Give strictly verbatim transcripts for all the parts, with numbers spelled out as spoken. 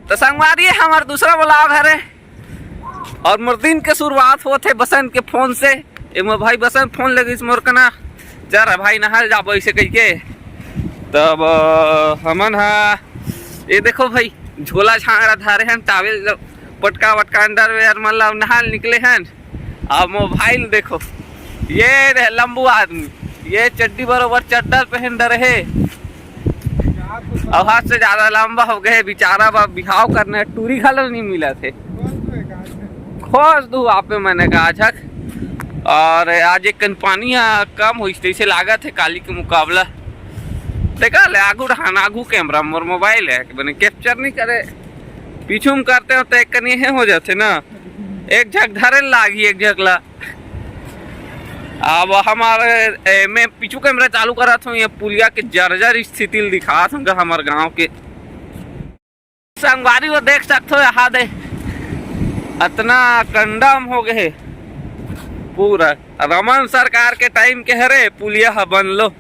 तो संगवारी, हमर दूसरा vlog हरे और मोर दिन के शुरुआत होत हे बसंत के फोन से। ए मोर भाई बसंत फोन लगिस मोर कना, "चल रे भाई, नहाल जाबो," ऐसे कहिके। तब, अ, हमन हा, ये देखो भाई, झोला झांगड़ा धारे हन, towel पटका वटका, underwear मन ला, नहाल निकले हन। अब mobile देखो, ये रहे लंबू आदमी, ये चड्डी बरोबर चड्डर पहन डरे हे। अब हद से ज्यादा लंबा हो गए बेचारा, बा बिहाव करने टूरी घलो नहीं मिला थे। खोज दू आपे मने का झक। और आज एक कन पानी ह कम होइस तइसे लागत हे काली के मुकाबला। देखा ले आगू रहन, आगू camera, मोर mobile है कि बने capture नहीं करे, पीछू में करते हो तो एक कन ये हो जाते ना, एक झक धरे लागी एक झक ला। अब हमारे, ए, मैं पीछू camera चालू करत हूँ, ये पुलिया के जर्जर स्थिति ल दिखात हूँ हमर गांव के। संगवारी हो देख सकत हो, यहाँ दे अतना condemn हो गए हे पूरा। रमन सरकार के time के हरे पुलिया ह बनलो।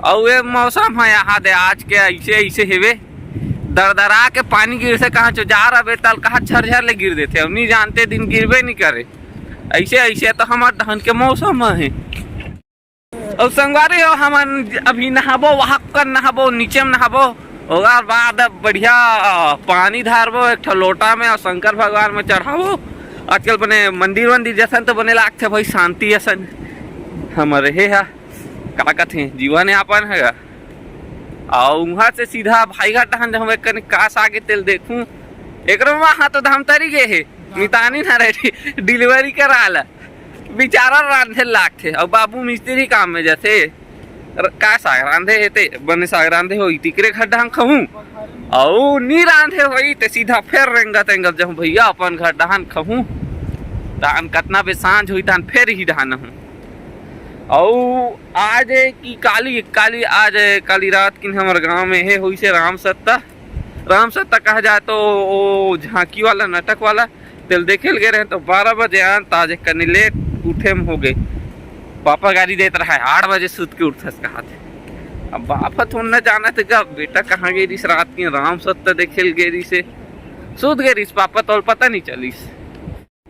अउ ये मौसम है यहाँ दे आज के ऐसे, ऐसे हेवे, दरदरा के पानी गिर से कहाँ चो जा रहे तल कहाँ झरझर ले गिर देथे, अब नहीं जानते दिन गिरबे नहीं करे। ऐसे, ऐसे तो हमार धान के मौसम है। अउ संगवारी हो, हमन अभी नहाबो, वहाँ कर नहाबो, नीचे में नहाबो, ओकर बाद बढ़िया, अ, पानी धारबो एक ठो लोटा में अउ शंकर भगवान में चढ़ाबो। आजकल बने मंदिर वंदिर जैसन तो बने लागथे भाई, शांति असन हमर हे हा, का कथे, जीवन यापन है। अउ वहाँ से सीधा भाईघाट डहन जहूँ एक कने कास आगे तेल देखूँ, एकरो वहाँ तो धमतरी गे हे, मितानी ना रहे delivery करा ला। बेचारा रांधे लागथे, अउ बाबू मिस्त्री काम में जाथे। र-, का साग रांधे हे ते, बने साग रांधे होई, तिकरे घर डहन खहूँ। अउ नी रांधे होई, ते सीधा फेर रेंगत रेंगत जहूँ भैया अपन घर डहन खहूँ। तहन कतना बे सांझ होई, तहन फेर ही डहन हूँ। अउ आज ए कि काली, काली आज ए, काली रात किन हमर गांव में हे होइसे राम सत्ता। राम सत्ता कहा जाए तो ओ झांकी वाला, नाटक वाला, तेल देखे ल गे रहे तो बारह बजे आन, त आज एक कनी late उठे में हो गए। पापा गारी देत रहा है, "आठ बजे सुत के उठथस," कहा थे। अब बाप ह थोड़ा ना जाना थे का, बेटा कहाँ गए रिस रात के, राम सत्ता देखे ल गे रिस, सुत गए रिस पापा, तो पता नहीं चलिस।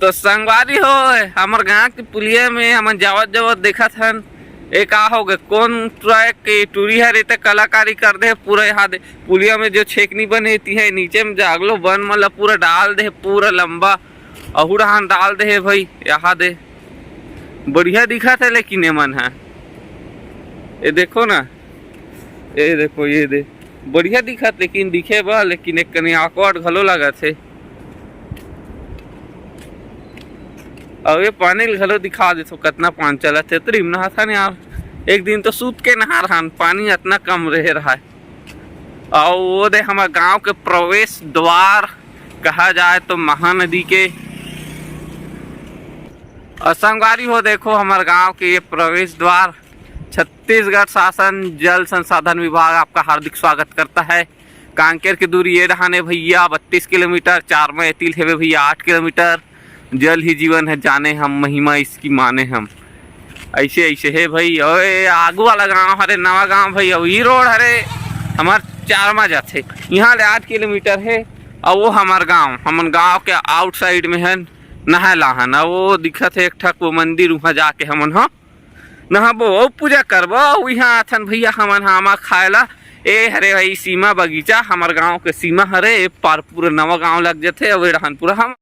तो संगवारी हो, हमर गांव के पुलिया में हमन जावत जावत देखत हन, ए का हो गे, कौन ट्रैक के टूरी हर एते कलाकारी कर दे पूरा। यहाँ दे पुलिया में जो छेकनी बने ती है, नीचे में जागलो बन मन ला पूरा डाल दे, पूरा लंबा अहू डहान डाल दे हे भाई। यहाँ दे बढ़िया दिखत है, लेकिन ए मन है, ये देखो ना, ये देखो, ये दे बढ़िया दिखत, लेकिन दिखे बा, लेकिन एक कनी awkward घलो लागत हे। अउ ये पानी ल घलो दिखा देथो, कतना पानी चलत हे। तरी नहाथन यार, एक दिन तो सूत के नहा रहन, पानी अतना कम रहे रहा। अउ वो दे हमर गांव के प्रवेश द्वार कहा जाए तो महानदी के। अउ संगवारी हो, देखो हमर गांव के ये प्रवेश द्वार। छत्तीसगढ़ शासन जल संसाधन विभाग आपका हार्दिक स्वागत करता है। कांकेर के दूरी ये डहान हे भैया बत्तीस किलोमीटर, चार में एतिल हेवे भैया आठ किलोमीटर। जल ही जीवन है, जाने हम महिमा इसकी माने हम। ऐसे, ऐसे हे भाई। ओए, आगू वाला गांव हरे नवा गांव भाई, अउ ई रोड हरे हमार चारमा जाथे, यहाँ ले आठ किलोमीटर हे। अउ वो हमार गांव, हमन गांव के outside में है, नहाए ला हन। अउ वो दिखत हे एक ठक वो मंदिर, वहाँ जाके हमन ह नहाबो अउ पूजा करबो। अउ इहाँ आथन भैया हमन ह आमा खाए ला। ए हरे भाई सीमा बगीचा, हमर गांव के सीमा हरे। ए पार पूरा नवा गांव लग जथे। अउ ए डहान पूरा हम,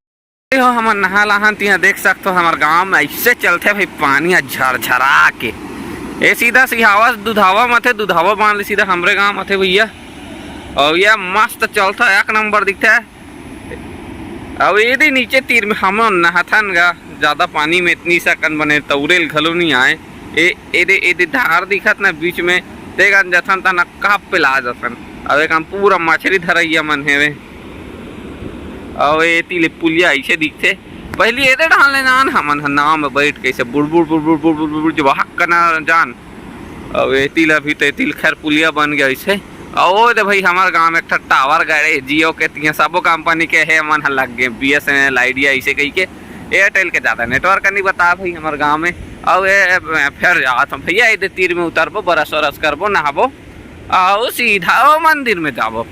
ए हो हमन नहा लाहन, तिहाँ देख सकथो हमर गांव में ऐसे चलथे भाई पानी ह झरझरा के। ए सीधा सिहावा से दुधावा मथे, दुधावा बांध ले सीधा हमरे गांव मथे भैया। अउ ये मस्त चलथे, एक नंबर दिखथे। अउ एदे नीचे तीर में हमन नहाथन गा, ज्यादा पानी में इतनी सकन बने तौरे ल घलो नहीं आए। ए, एदे, एदे धार दिखत ना बीच में, तेगन जथन तना काप पे ला जथन। अउ एक हम पूरा मछरी धरैया मन हेवे। अउ एती ले पुलिया ऐसे दिखथे। पहली एदे ढाल ले जान हमन ह नाव में बैठ के ऐसे बुड़बुड़, बुड़बुड़, बुड़बुड़, बुड़बुड़, जब हक कना जान। अउ एती ल अभी तो एती ल खैर पुलिया बन गया ऐसे। अउ ओ दे भाई, हमर गांव में एक ठा टावर गड़े, जियो के, तिहां सबो कंपनी के हे, मन ह लग गे, BSNL, Idea, ऐसे कहि के Airtel के ज्यादा network नहीं बता भाई हमर गांव में। अउ ए, ए, फेर जात हम भैया, एदे तीर में उतरबो, brush व्रश करबो, नहाबो, अउ सीधा ओ मंदिर में जाबो।